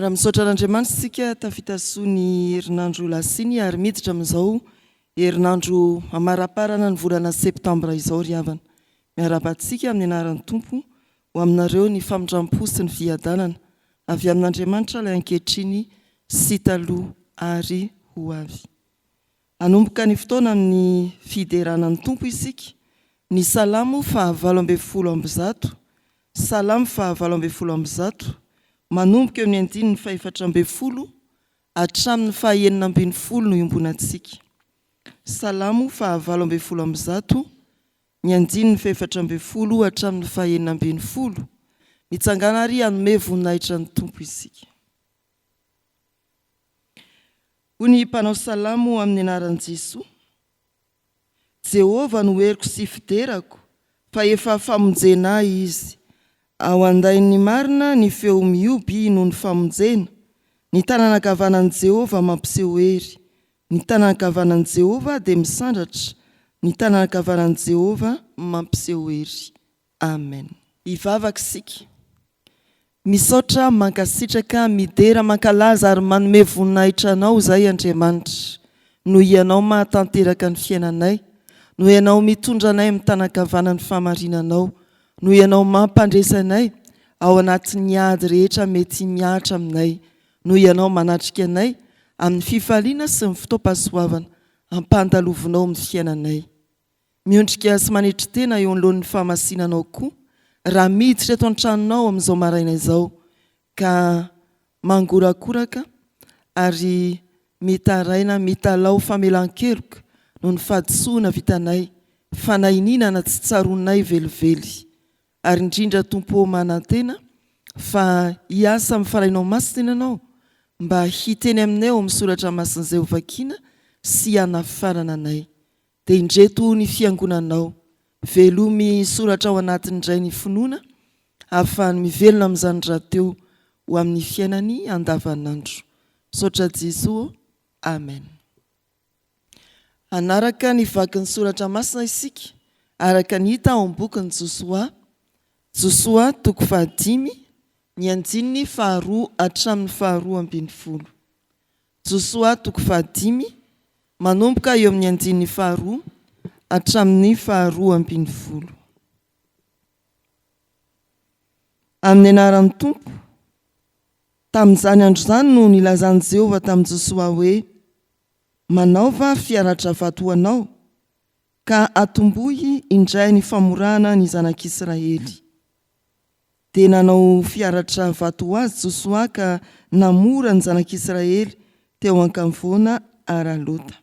Miara-misaotra an'Andriamanitra isika tafita soa ny herinandro lasa iny ary miditra amin'izao herinandro mamaraparana ny volana septambra izao ry havana. Miarahaba antsika amin'ny anaran'ny Tompo ho aminareo ny famindram-po sy ny fiadanana avy amin'Andriamanitra ilay ankehitriny sy taloha ary ho avy. Hanomboka ny fotoana amin'ny fiderana ny Tompo isika, ny Salamo faha 118, Salamo faha 118, manomboka eo amin'ny andininy faha-14 hatramin'ny faha 16 no iombonantsika. Salamo faha 118, ny andininy faha-14 hatramin'ny faha 16, Mitsangàna àry hanome voninahitra ny Tompo isika. Hoy ny mpanao salamo amin'ny anaran'i Jesoa, Jehovah no heriko sy fiderako, fa efa famonjena ahy Izy. Ao an-dain'ny marina ny feo mihoby noho ny famonjena, ny tanana ankavanan'i Jehovah mampiseho hery, ny tanana ankavanan'i Jehovah dia misandratra, ny tanana ankavanan'i Jehovah mampiseho hery. Amen. Hivavaka isika. Misaotra, mankasitraka, midera, mankalaza ary manome voninahitra Anao izahay Andriamanitra, noho Ianao mahatanteraka ny fiainanay, noho Ianao mitondra anay amin'ny tanan-kavanan'ny fahamarinanao, noho Ianao mampandresy anay ao anatin'ny ady rehetra mety mihatra aminay, noho Ianao manatrika anay amin'ny fifaliana sy ny fotoam-pahasoavana ampandalovinao amin'ny fiainanay. Miondrika sy manetry tena eo anoloan'ny fahamasinanao koa raha miditra eto an-tranonao amin'izao maraina izao ka mangorakoraka ary mitaraina mitalaho famelan-keloka noho ny fahadisoana vitanay, fanahiniana na tsy tsaroanay velively. Ary indrindra Tompo ô manantena fa hiasa amin'ny Fanahinao Masina Ianao mba hiteny aminay ao amin'ny Soratra Masina izay hovakiana sy hanafarana anay. Dia indreto ny fiangonanao. Velomy soratra ao anatiny indray ny finoana ahafahany mivelona amin'izany rahateo ho amin'ny fiainany andavanandro. Misaotra Jesoa ô. Amen. Hanaraka ny vakin'ny soratra masina isika araka ny hita ao amin'ny bokin'i Josoa, Josoa toko fahadimy, ny andininy faharoa hatramin'ny faharoa ambinifolo. Josoa toko fahadimy, manomboka eo amin'ny andininy faharoa hatramin'ny faharoa ambinifolo. Amin'ny anaran'ny Tompo. Tamin'izany andro izany no nilazan'i Jehovah tamin'i Josoa hoe, Manaova fiaratra vato ho anao, ka atombohy indray ny famorana ny zanak'Israely. Dia nanao fiaratra vato ho azy Josoa ka namora ny zanak'Israely teo an-kavoana Aralota.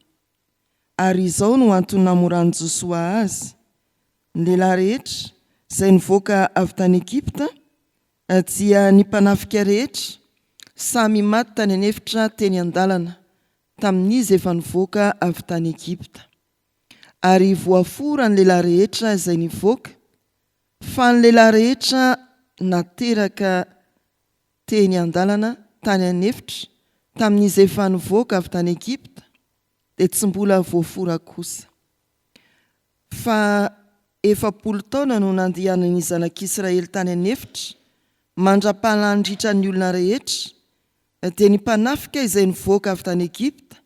Ary izao no antony namoran'i Josoa azy, Ny lehilahy rehetra izay nivoaka avy tany Egypta dia ny mpanafika rehetra, samy maty tany an'efitra teny an-dalana, tamin'izy efa nivoaka avy tany Egypta. Ary voafora ny lehilahy rehetra izay nivoaka, fa ny lehilahy rehetra nateraka teny an-dalana tany an'efitra tamin'izy efa nivoaka avy tany Egypta dia tsy mbola voafora kosa. Fa 40 taona no nandehanan'ny zanak'Israely tany an'efitra, mandra-pahalaniritra ny olona rehetra, dia ny mpanafika izay nivoaka avy tany Egypta,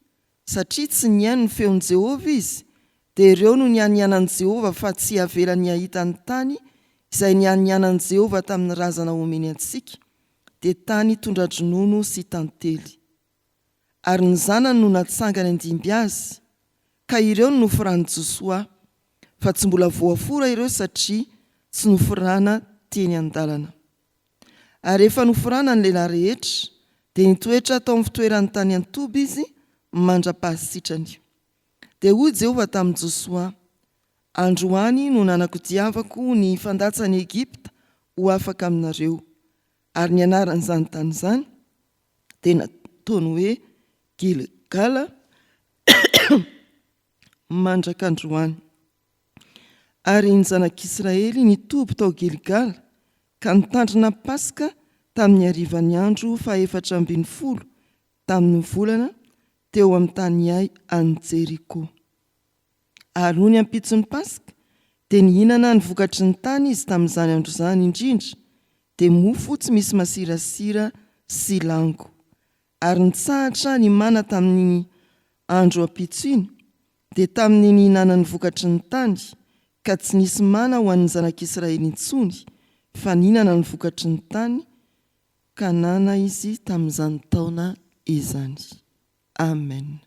satria tsy nihaino ny feon'i Jehovah izy, dia ireo no nianianan'i Jehovah fa tsy havelany hahita ny tany izay nianianan'i Jehovah tamin'ny razana homeny antsika, dia tany tondra-dronono sy tantely. Ary ny zanany no natsangany handimby azy, ka ireo no noforan'i Josoa, fa tsy mbola voafora ireo satria tsy noforana teny an-dalana. Ary rehefa noforana ny lehilahy rehetra, dia nitoetra tao amin'ny fitoerany tany an-toby izy mandra-pahasitrany. Dia hoy Jehovah tamin'i Josoa, Androany no nanakodiavako ny fandatsan'i Egypta ho afaka aminareo. Ary ny anaran'izany tany izany dia nataony hoe Gilgala mandraka androany. Ary ny zanak'Israely nitoby tao Gilgala ka nitandrina Paska tamin'ny harivan'ny andro fahefatra ambinifolo tamin'ny volana teo amin'ny tany Ay any Jeriko. Ary nony ampitson'ny Paska, dia nihinana ny vokatry ny tany izy tamin'izany andro izany indrindra, dia mofo tsy misy masirasira sy lango. Ary nitsahatra ny mana tamin'iny andro ampitso iny, dia tamin'ny nihinanany vokatry ny tany, ka tsy nisy mana ho an'ny zanak'Israely intsony, fa nihinana ny vokatry ny tany Kanana izy tamin'izany taona izany. Amen.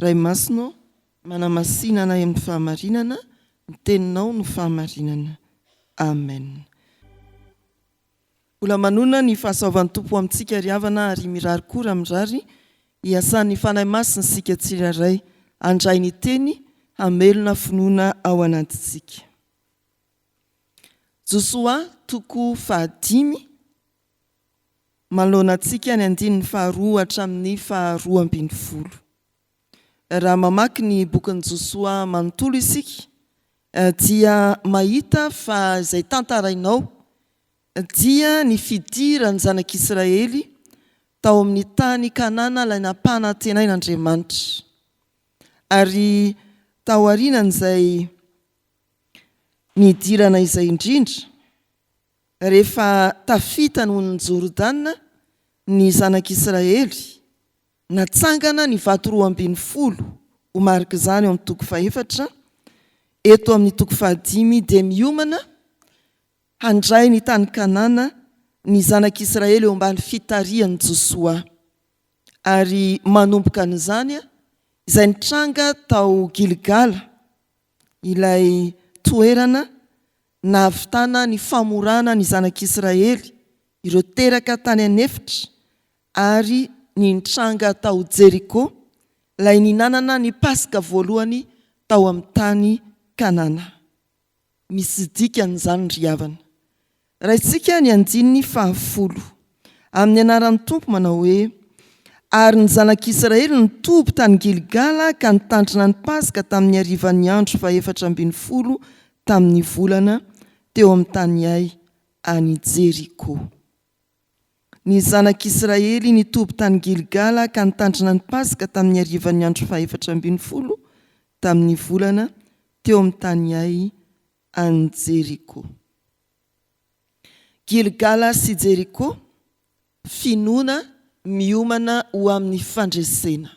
Ray Masina ô, manamasina anay amin'ny fahamarinana, ny Teninao no fahamarinana. Amen. Mbola manonona ny fahasoavan'ny Tompo ho amintsika ry havana ary mirary koa raha mirary hiasan'ny Fanahy Masina isika tsirairay handray ny Teny hamelona finoana ao anatintsika. Josoa toko fahadimy manoloana antsika ny andininy faharoa hatramin'ny faharoa ambinifolo. Raha mamaky ny bokin'i Josoa manontolo isika dia mahita fa izay tantarainao dia ny fidiran'ny zanak'Israely tao amin'ny tany Kanana ilay nampanantenain'Andriamanitra. Ary taorianan'izay nidirana izay indrindra, rehefa tafita ny onin'i Jordana ny zanak'Israely, Natsangana ny vato 12 ho marik'izany ao amin'ny toko fahefatra, eto amin'ny toko fahadimy dia miomana handray ny tany Kanana ny zanak'Israely eo ambany fitarihan'i Josoa. Ary manomboka an'izany izay nitranga tao Gilgala, ilay toerana nahavitana ny famorana ny zanak'Israely, ireo teraka tany an'efitra ary ny nitranga tao Jeriko, ilay nihinanana ny Paska voalohany tao amin'ny tany Kanana. Misy dikany izany ry havana. Raintsika ny andininy fahafolo. Amin'ny anaran'ny Tompo manao hoe, Ary ny zanak'Israely nitoby tany Gilgala ka nitandrina ny Paska tamin'ny harivan'ny andro fahefatra ambinifolo tamin'ny volana, teo amin'ny tany Ay any Jeriko. Ny zanak'Israely nitoby tany Gilgala ka nitandrina ny Paska tamin'ny harivan'ny andro fahefatra ambinifolo tamin'ny volana, teo amin'ny tany Ay any Jeriko. Gilgala sy Jeriko, finoana miomana ho amin'ny fandresena.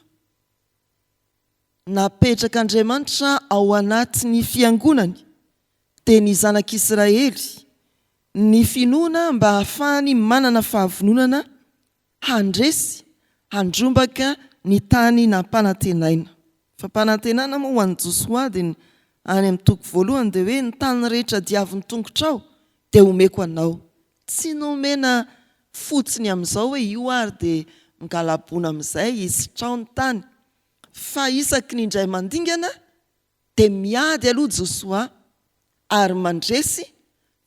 Napetrak'Andriamanitra ao anatin'ny fiangonany, dia ny zanak'Israely, Ny finoana mba hahafahany manana fahavononana handresy, handrombaka ny tany nampanantenaina. Fampanantenana moa ho an'i Josoa dia ny any amin'ny toko voalohany dia hoe ny tany rehetra diavin'ny tongotrao dia homeko anao. Tsy nomena fotsiny amin'izao hoe io ary dia migalabona amin'izay isitrao ny tany fa isaky ny indray mandingana Dia miady aloha Josoa ary mandresy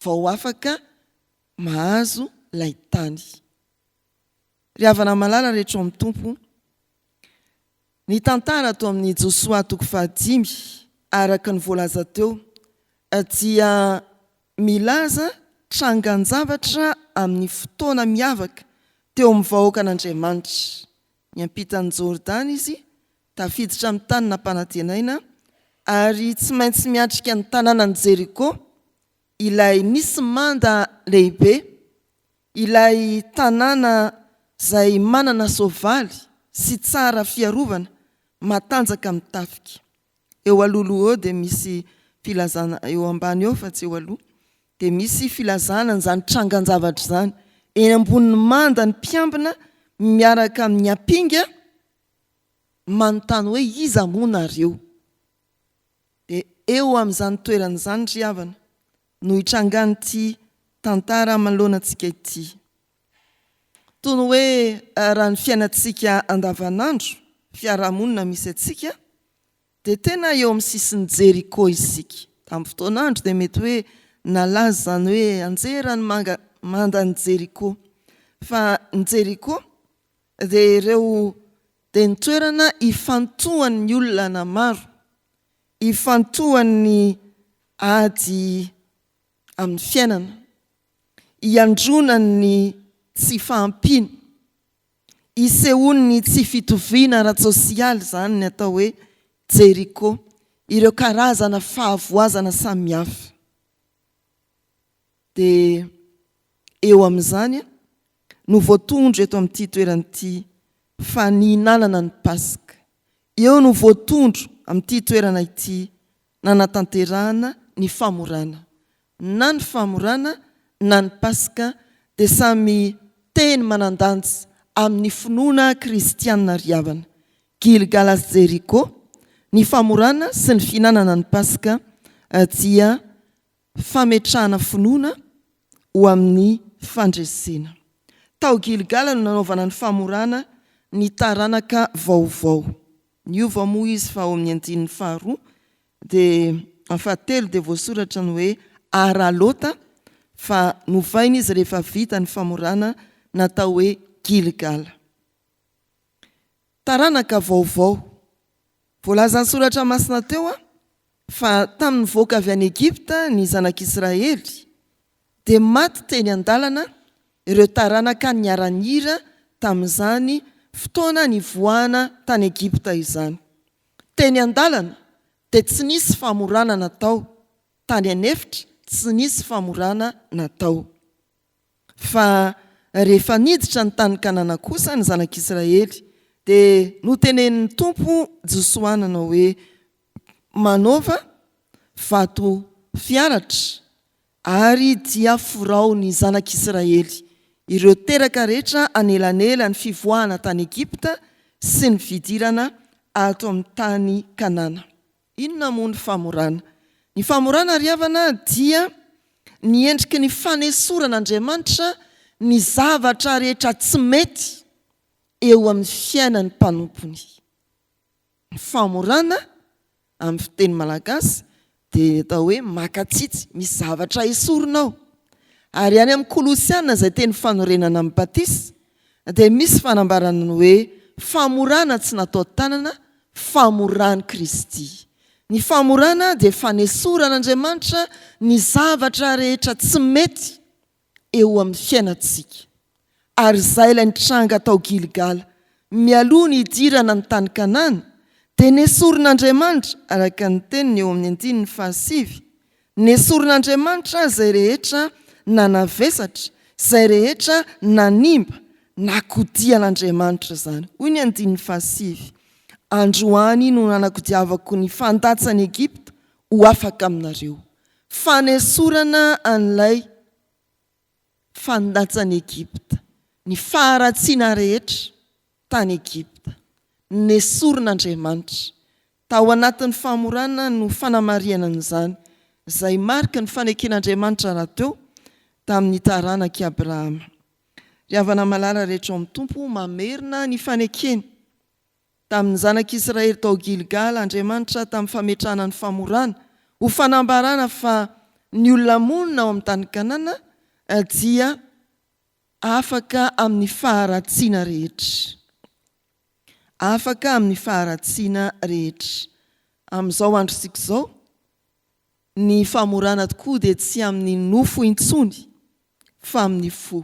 vao afaka mahazo ilay tany. Ry havana malala rehetra ao amin'ny Tompo, ny tantara ato amin'ny Josoa toko fahadimy araka ny voalaza teo dia milaza trangan-javatra amin'ny fotoana miavaka teo amin'ny vahoakan'Andriamanitra. Niampita an'i Jordana izy Tafiditra amin'ny tany nampanantenaina ary tsy maintsy miatrika ny tanànan'i Jeriko, ilay nisy manda lehibe, ilay tanàna izay manana soavaly sy tsara fiarovana, matanjaka amin'ny tafika. Eo alohaloha eo dia misy filazana, eo ambany eo fa tsy eo aloha, dia misy filazana an'izany trangan-javatra izany. Eny ambonin'ny manda ny mpiambina miaraka amin'ny ampinga, manontany hoe iza moa nareo? Dia eo amin'izany toerana izany ry havana no hitrangan'ity tantara manoloana antsika ity. Toy ny hoe raha ny fiainantsika andavanandro, fiarahamonina misy antsika, dia tena eo amin'ny sisin'i Jeriko isika. Tamin'ny fotoan'andro dia mety hoe nalaza izany hoe anjera ny manga mandan'i Jeriko. Fa ny Jeriko dia ireo dia ny toerana ifantohan'ny olona na maro, ifantohan'ny ady amin'ny fiainana, iandronan'ny tsy fahampiana, isehoan'ny tsy fitoviana ara-tsosialy izany ny atao hoe Jeriko, ireo karazana fahavoazana samihafa. Dia eo amin'izany. no voatondro eto amin'ity toerana ity fa nihinanana ny Paska. Eo no voatondro amin'ity toerana ity nanatanterahana ny famorana. Na ny famorana na ny Paska dia samy teny manan-danja amin'ny finoana kristiana ry havana. Gilgala sy Jeriko, ny famorana sy ny fihinanana ny Paska dia fametrahana finoana ho amin'ny fandresena. Tao Gilgala no nanaovana ny famorana ny taranaka vaovao. Niova moa izy fa ao amin'ny andininy faharoa dia fahatelo dia voasoratra ny hoe Aralota fa novaina izy rehefa vita ny famorana natao hoe Gilgala. Taranaka vaovao. Voalazan'ny Soratra Masina teo fa tamin'ny nivoaka avy any Egypta ny Zanak'Israely dia maty teny an-dalana ireo taranaka niara-nihira tamin'izany fotoana nivoahana tany Egypta izany. Teny an-dalana dia tsy nisy famorana natao, tany an'efitra tsy nisy famorana natao. Fa rehefa niditra ny tany Kanana kosa ny zanak'Israely, dia notenenin'ny Tompo Josoa nanao hoe, Manaova vato fiaratra, ary dia forao ny zanak'Israely, ireo teraka rehetra anelanelan'ny fivoahana tany Egypta sy ny fidirana ato amin'ny tany Kanana. Inona moa ny famorana? Ny famorana ry havana dia ny endriky ny fanesoran'Andriamanitra ny zavatra rehetra tsy mety eo amin'ny fiainan'ny mpanompony. Ny famorana amin'ny fiteny malagasy dia ny atao hoe maka tsitsy, misy zavatra esorina ao. Ary any amin'ny Kolosiana izay teny fanorenana amin'ny batisa dia misy fanambarana ny hoe famorana tsy natao tanana famoran'i Kristy. Ny famorana dia fanesoran'Andriamanitra ny zavatra rehetra tsy mety eo amin'ny fiainantsika. Ary izay ilay nitranga tao Gilgala, mialoha ny hidirana ny tany Kanana, dia nesorin'Andriamanitra, araka ny teniny eo amin'ny andininy fahasivy, Nesorin'Andriamanitra izay rehetra nanavesatra, izay rehetra nanimba, nakodian'Andriamanitra izany. Hoy ny andininy fahasivy, Androany no nanakodiavako ny fandatsan'i Egypta ho afaka aminareo. Fanesorana an'ilay fandatsan'i Egypta, ny faharatsiana rehetra tany Egypta. Nesorin'Andriamanitra. Tao anatin'ny famorana no fanamarihana an'izany, izay mariky ny faneken'Andriamanitra rahateo tamin'ny taranak'i Abrahama. Ry havana malala rehetra ao amin'ny Tompo, mamerina ny fanekeny tamin'ny zanak'Israely tao Gilgala Andriamanitra tamin'ny fametrahana ny famorana ho fanambarana fa ny olona monina ao amin'ny tany Kanana dia afaka amin'ny faharatsiana rehetra. Afaka amin'ny faharatsiana rehetra. Amin'izao androntsika izao, ny famorana tokoa dia tsy amin'ny nofo intsony fa amin'ny fo.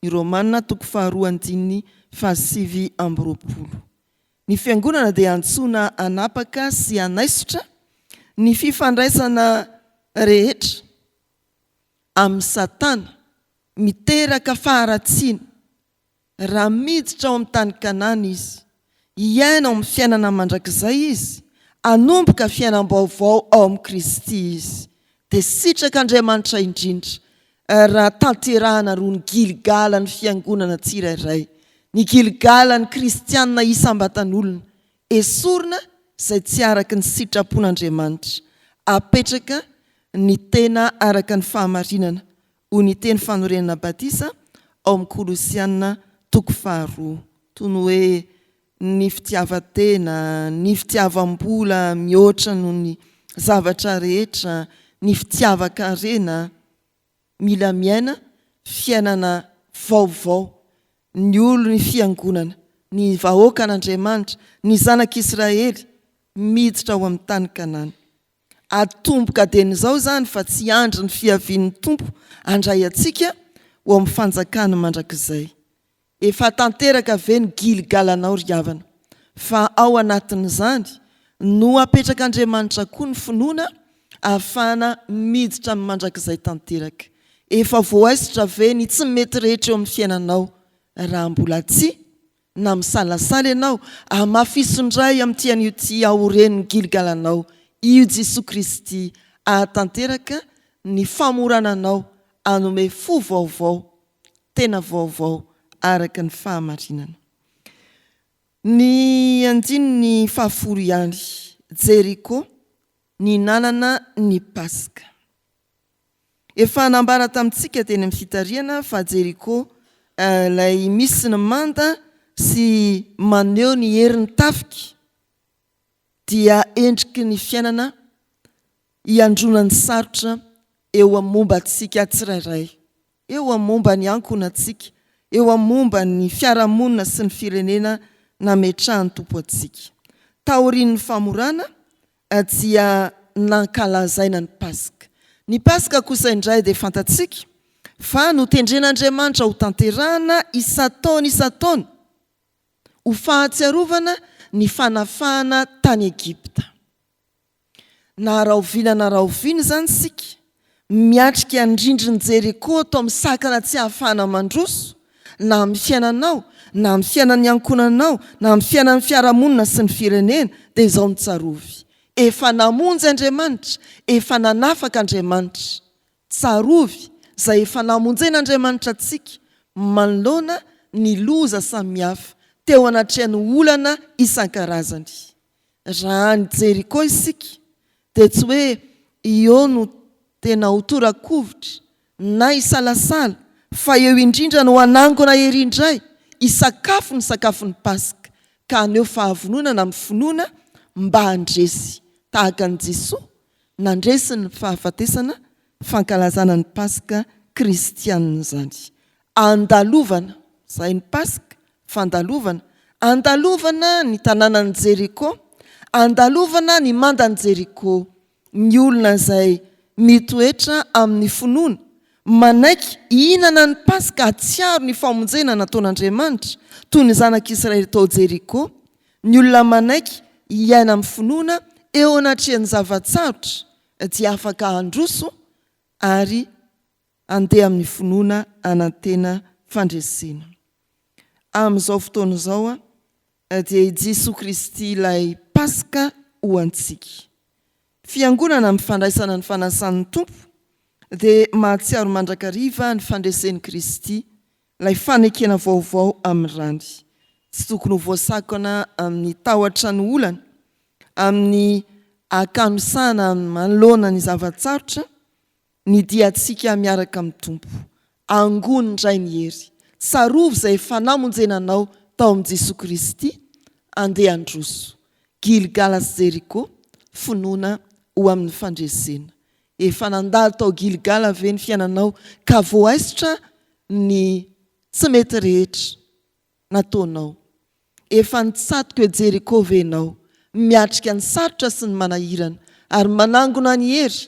Ny Romana toko faharoa andininy faha-29. Ny Fiangonana dia antsoina hanapaka sy hanaisotra ny fifandraisana rehetra amin'i Satana miteraka faharatsiana Raha miditra ao amin'ny tany Kanana izy, hiaina ao amin'ny fiainana mandrakizay izy, hanomboka fiainam-baovao ao amin'i Kristy izy. Dia sitrak'Andriamanitra indrindra raha tanterahana roa ny Gilgala ny fiangonana tsirairay, ny Gilgala ny kristiana isam-batan'olona, esorina izay tsy araka ny sitrapon'Andriamanitra, apetraka ny tena araka ny fahamarinana, hoy ny teny fanorenana batisa ao amin'ny Kolosiana toko faharoa. Toy ny hoe ny fitiavan-tena, ny fitiavam-bola mihoatra noho ny zavatra rehetra, ny fitiavan-karena. Mila miaina fiainana vaovao ny olon'ny fiangonana, ny vahoakan'Andriamanitra, ny zanak'Israely miditra ao amin'ny tany Kanana. Atomboka dieny izao izany fa tsy hiandry ny fiavian'ny Tompo handray antsika ho ao amin'ny fanjakany mandrakizay. Efa tanteraka ve ny Gilgalanao ry havana? Fa ao anatin'izany no apetrak'Andriamanitra koa ny finoana ahafahana miditra amin'ny mandrakizay tanteraka. Efa voaisotra ve ny tsy mety rehetra eo amin'ny fiainanao? Raha mbola tsia, na misalasala ianao, hamafiso indray amin'ity anio ity aorian'ny Gilgalanao io Jesoa Kristy hahatanteraka ny famorana anao hanome fo vaovao, tena vaovao araka ny fahamarinana. Ny andininy fahafolo ihany, Jeriko, nihinanana ny Paska. Efa nambara tamintsika teny amin'ny fitarihana fa Jeriko ilay misy ny manda sy maneho ny herin'ny tafika dia endriky ny fiainana hiandrona ny sarotra eo amin'ny momba antsika tsirairay, eo amin'ny momba ny ankohonantsika, eo amin'ny momba ny fiarahamonina sy ny firenena nametrahan'ny Tompo antsika. Taorian'ny famorana dia nankalazaina ny Paska. Ny Paska kosa indray dia fantatsika fa notendren'Andriamanitra hotanterahana isan-taona isan-taona ho fahatsiarovana ny fanafahana tany Egypta. Na rahoviana na rahoviana izany isika miatrika ny rindrin'i Jeriko atao misakana tsy hahafahana mandroso, na amin'ny fiainanao, na amin'ny fiainan'ny ankohonanao, na amin'ny fiainan'ny fiarahamonina sy ny firenena, dia izao no tsarovy, efa namonjy Andriamanitra, efa nanafaka Andriamanitra. Tsarovy izay efa namonjen'Andriamanitra antsika manoloana ny loza samihafa teo anatrehan'ny olana isan-karazany. Raha any Jeriko isika dia tsy hoe eo no tena ho tora-kovitra na hisalasala fa eo indrindra no hanangona hery indray hisakafo ny sakafon'ny Paska ka haneho fahavononana amin'ny finoana mba handresy tahaka an'i Jesoa nandresy ny fahafatesana, fankalazana ny Paska kristianina izany. Andalovana, izay ny Paska, fandalovana, andalovana ny tanànan'i Jeriko, andalovana ny mandan'i Jeriko, ny olona izay mitoetra amin'ny finoana, manaiky hihinana ny Paska hahatsiaro ny famonjena nataon'Andriamanitra, toy ny zanak'Israely tao Jeriko, ny olona manaiky hiaina amin'ny finoana eo anatrehan'ny zava-tsarotra dia afaka handroso ary handeha amin'ny finoana hanantena fandresena. Amin'izao fotoana izao dia i Jesoa Kristy ilay Paska ho antsika. Fiangonana amin'ny fandraisana ny fanasan'ny Tompo dia mahatsiaro mandrakariva ny fandresen'i Kristy, ilay fanekena vaovao amin'ny rany. Tsy tokony ho voasakana amin'ny tahotra ny olana, amin'ny hakanosana manoloana ny zava-tsarotra, Ny diantsika miaraka amin'ny Tompo. Angony indray ny hery. Tsarovy izay efa namonjena anao tao amin'i Jesoa Kristy, andeha handroso. Gilgala sy Jeriko, finoana ho amin'ny fandresena. Efa nandalo tao Gilgala ve ny fiainanao ka voaisotra ny tsy mety rehetra? nataonao. Efa nitsatoka eo Jeriko ve ianao, miatrika ny sarotra sy ny manahirana, ary manangona ny hery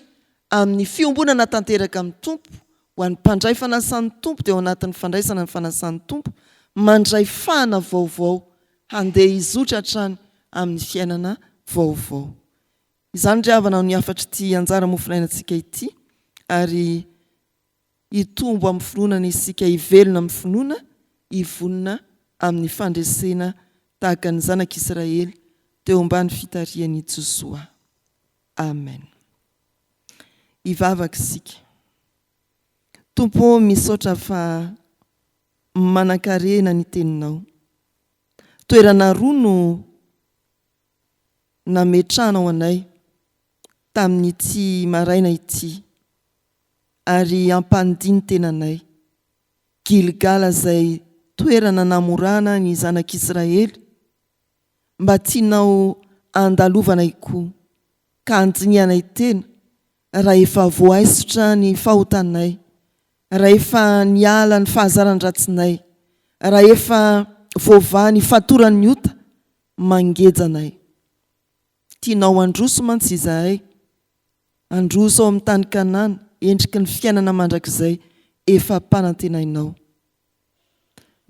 amin'ny fiombonana tanteraka amin'ny Tompo? Ho an'ny mpandray fanasan'ny Tompo dia ao anatin'ny fandraisana ny fanasan'ny Tompo, mandray fahana vaovao handeha hizotra hatrany amin'ny fiainana vaovao. Izany ry havana no hafatr'ity anjara mofonainantsika ity, ary Hitombo amin'ny finoana anie isika, hivelona amin'ny finoana, hivonona amin'ny fandresena tahaka ny zanak'Israely teo ambany fitarihan'i Josoa. Amen. Hivavaka isika. Tompo ô, misaotra fa manankarena ny teninao. Toerana roa no nametrahanao anay tamin'ity maraina ity. ary hampanidia ny tenanay. Gilgala izay toerana namorana ny zanak'Israely, mba tianao handalovanay koa, ka handinihanay tena, raha efa voaisotra ny fahotanay, raha efa niala ny fahazaran-dratsinay, raha efa voavaha ny fatoran'ny ota mangeja anay. Tianao handroso mantsy izahay, handroso ao amin'ny tany Kanana, endriky ny fiainana mandrakizay efa ampanantenainao.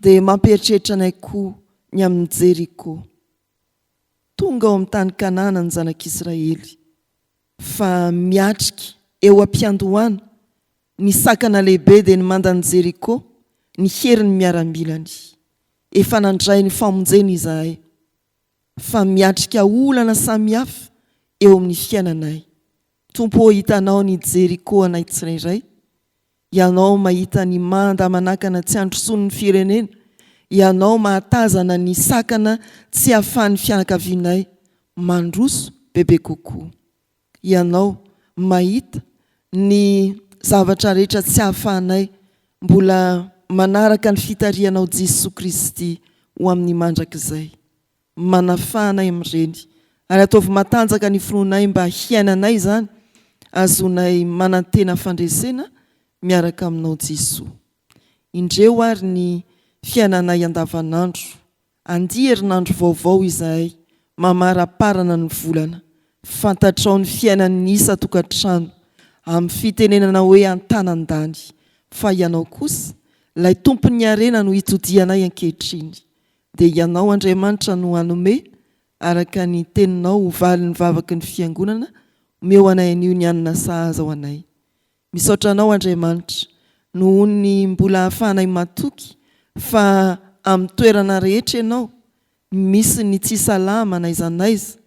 Dia mampieritreritra anay koa ny amin'i Jeriko. Tonga ao amin'ny tany Kanana ny zanak'Israely, fa miatrika eo am-piandohana ny sakana lehibe dia ny mandan'i Jeriko. ny herin'ny miaramilany. Efa nandray ny famonjena izahay, fa miatrika olana samihafa eo amin'ny fiainanay. Tompo ô, hitanao ny Jeriko anay tsirairay, Ianao mahita ny manda manakana tsy handrosoan'ny firenena, Ianao mahatazana ny sakana tsy ahafahan'ny fianakavianay mandroso bebe kokoa. Ianao mahita ny zavatra rehetra tsy ahafahanay mbola manaraka ny fitarihanao Jesoa Kristy ho amin'ny mandrakizay. Manafaha anay amin'ireny ary ataovy matanjaka ny finoanay mba hiainanay izany ahazoanay manantena fandresena miaraka aminao Jesoa. Indreo ary ny fiainanay andavanandro Andia herinandro vaovao izahay mamaraparana ny volana. Fantatrao ny fiainan'ny isan-tokantrano amin'ny fitenenana hoe an-tanan-dany. Fa Ianao kosa, ilay Tompon'ny harena no itodihanay ankehitriny. Dia Ianao Andriamanitra no hanome araka ny Teninao ho valin'ny vavaky ny Fiangonana, omeo anay anio ny hanina sahaza ho anay. Misaotra Anao Andriamanitra nohon'ny mbola ahafahanay matoky fa amin'ny toerana rehetra Ianao, misy ny tsy salama n'aiza n'aiza,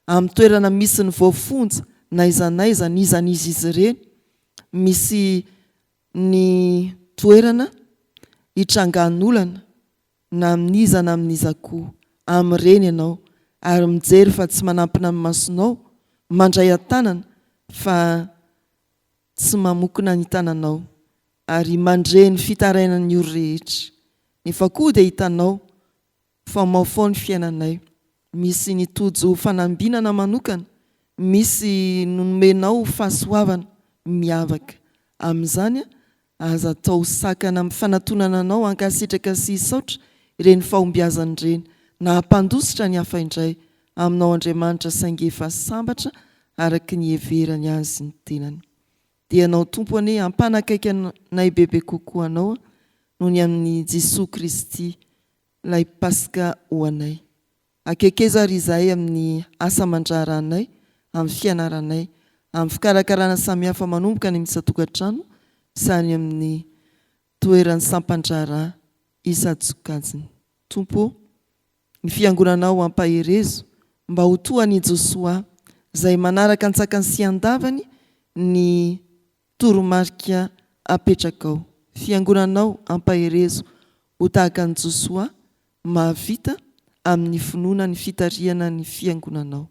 amin'ny toerana misy ny voafonja n'aiza n'aiza n'iza n'iza izy ireny, misy ny toerana hitrangan'olana na amin'iza na amin'iza koa, amin'ireny Ianao ary mijery fa tsy manampina ny masonao, mandray an-tanana fa tsy mamokona ny tananao ary mandre ny fitarainan'ny ory rehetra, nefa koa dia hitanao fa maofao ny fiainanay, misy ny tojo fanambinana manokana, misy nomenao fahasoavana miavaka, amin'izany aza atao sakana amin'ny fanatonana anao hankasitraka sy hisaotra ireny fahombiazana ireny na hampandositra ny hafa indray aminao Andriamanitra saingy efa sambatra araka ny iheverany azy ny tenany. Dia Ianao Tompo anie hampanakaiky anay bebe kokoa Anao noho ny amin'i Jesoa Kristy ilay Paska ho anay. Akekezo ary izahay amin'ny asa aman-draharahanay, amin'ny fianaranay, amin'ny fikarakarana samihafa manomboka any amin'ny isan-tokantrano sy any amin'ny toeran'ny sampan-draharaha isan-tsokajiny. Tompo ô, ny Fiangonanao ampaherezo mba ho toa an'i Josoa izay manaraka an-tsakany sy an-davany ny toromarika apetrakao. Fiangonanao ampaherezo ho tahaka an'i Josoa mahavita amin'ny finoana ny fitarihana ny Fiangonanao.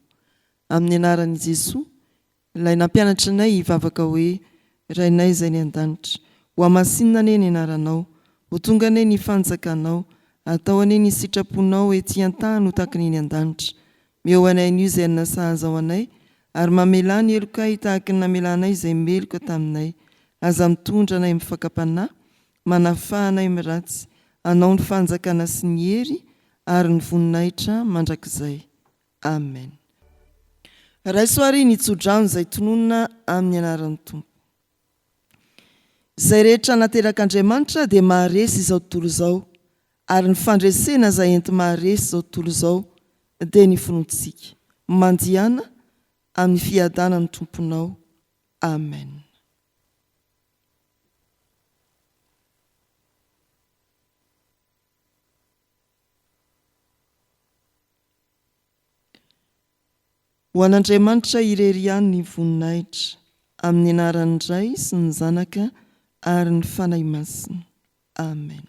Amin'ny anaran'i Jesoa, Ilay nampianatra anay hivavaka hoe, Rainay izay any an-danitra, hohamasinina anie ny anaranao, ho tonga anie ny fanjakanao, atao anie ny sitraponao ety an-tany ho tahaka ny eny an-danitra. Meo anay anio izay hanina sahaza ho anay, ary mamelà ny helokay tahaka ny namelanay izay meloka taminay. Aza mitondra anay amin'ny fakam-panahy, manafaha anay amin'ny ratsy. Anao ny fanjakana sy ny hery ary ny voninahitra mandrakizay. Amen. Raiso àry ny tsodrano izay tononina amin'ny anaran'ny Tompo. Izay rehetra naterak'Andriamanitra dia maharesy izao tontolo izao, ary ny fandresena izay enti-maharesy izao tontolo izao dia ny finoantsika. Mandihana amin'ny fiadanan'ny Tomponao. Amen. Ho an'Andriamanitra irery ihany ny voninahitra, amin'ny anaran'ny Ray sy ny Zanaka ary ny Fanahy Masina. Amen.